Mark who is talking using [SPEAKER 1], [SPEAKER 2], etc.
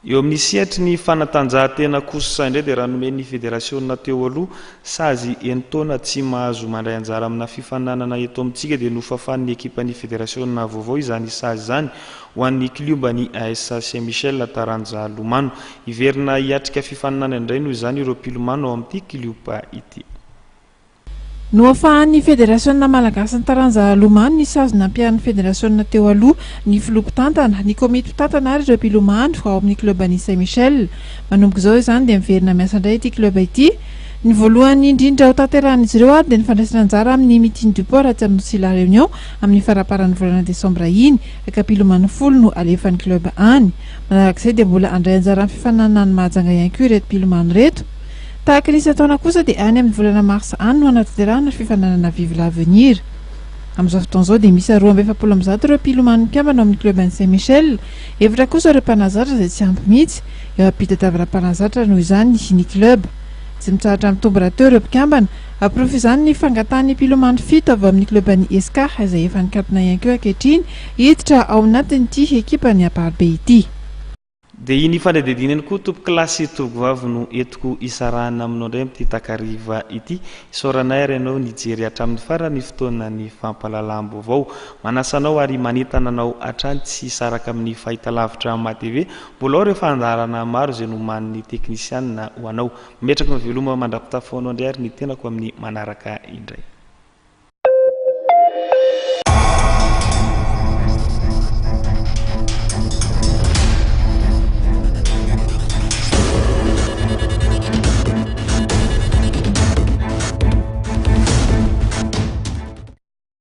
[SPEAKER 1] Eo amin'ny sehatry ny fanatanjahantena kosa indray dia raha nomen'ny federasiona teo aloha sazy enin-taona tsy mahazo mandray anjara amina fifaninanana eto amintsika dia nofafan'ny ekipan'ny federasiona vaovao izany sazy izany ho an'ny klioban'ny AS Saint Michel taranja lomano. Hiverina hiatrika fifaninanana indray noho izany ireo mpilomano ao amin'ity klioba ity.
[SPEAKER 2] Nohafahan'ny Federasiona malagasin'ny taranja lomano ny sazy nampiharin'ny federasiona teo aloha, ny filoha mpitantana, ny komity mpitantana ary ireo mpilomano ao amin'ny klioban'i Saint Michel. Manomboka izao izany dia miverina miasa indray ity klioba ity. Ny voalohany indrindra hotanterahin'izy ireo ary dia ny fandraisana anjara amin'ny Meeting du Port atsy amin'ny Nosy La Réunion amin'ny faramparan'ny volana desambra iny, ka mpilomano folo no alefan'ny klioba any. Manarak'izay dia mbola handray anjara amin'ny fifaninanana any Mahajanga ihany koa ireto mpilomano ireto. Tahaka ny isan-taona kosa dia any amin'ny volana marsa any no hanatanterahana fifaninanana Vive l'avenir. Amin'izao fotoana izao dia miisa 142 ireo mpilomano mpikambana ao amin'ny Club an'i Saint Michel. Efatra kosa ireo mpanazatra izay tsy ampy mihitsy eo am-pitadiavana mpanazatra noho izany ny club. Tsy mitsahatra mitombo rahateo ireo mpikambana. Porofo izany ny fangatahan'ny mpilomano fito avy ao amin'ny club an'i Esca izay efa nikatona ihany koa ankehitriny hiditra ao anatin'ity ekipan'ny Amparibe ity.
[SPEAKER 1] Dia iny fanadihadiana iny koa tompokolahy sy tovokovavy no entiko hisarahana aminao indray amin'ity takariva ity. Isaoranay ary ianao nijery hatramin'ny farany ny fotoanan'ny fampahalalam-baovao. Manasa anao ary manentana anao hatrany tsy hisaraka amin'ny fahitalavitra MATV. Mbola ao ireo fandaharana maro izay nomanin'ny teknisianina ho anao. Mametraka ny veloma mandra-pitafaonao indray ary ny tenako amin'ny manaraka indray.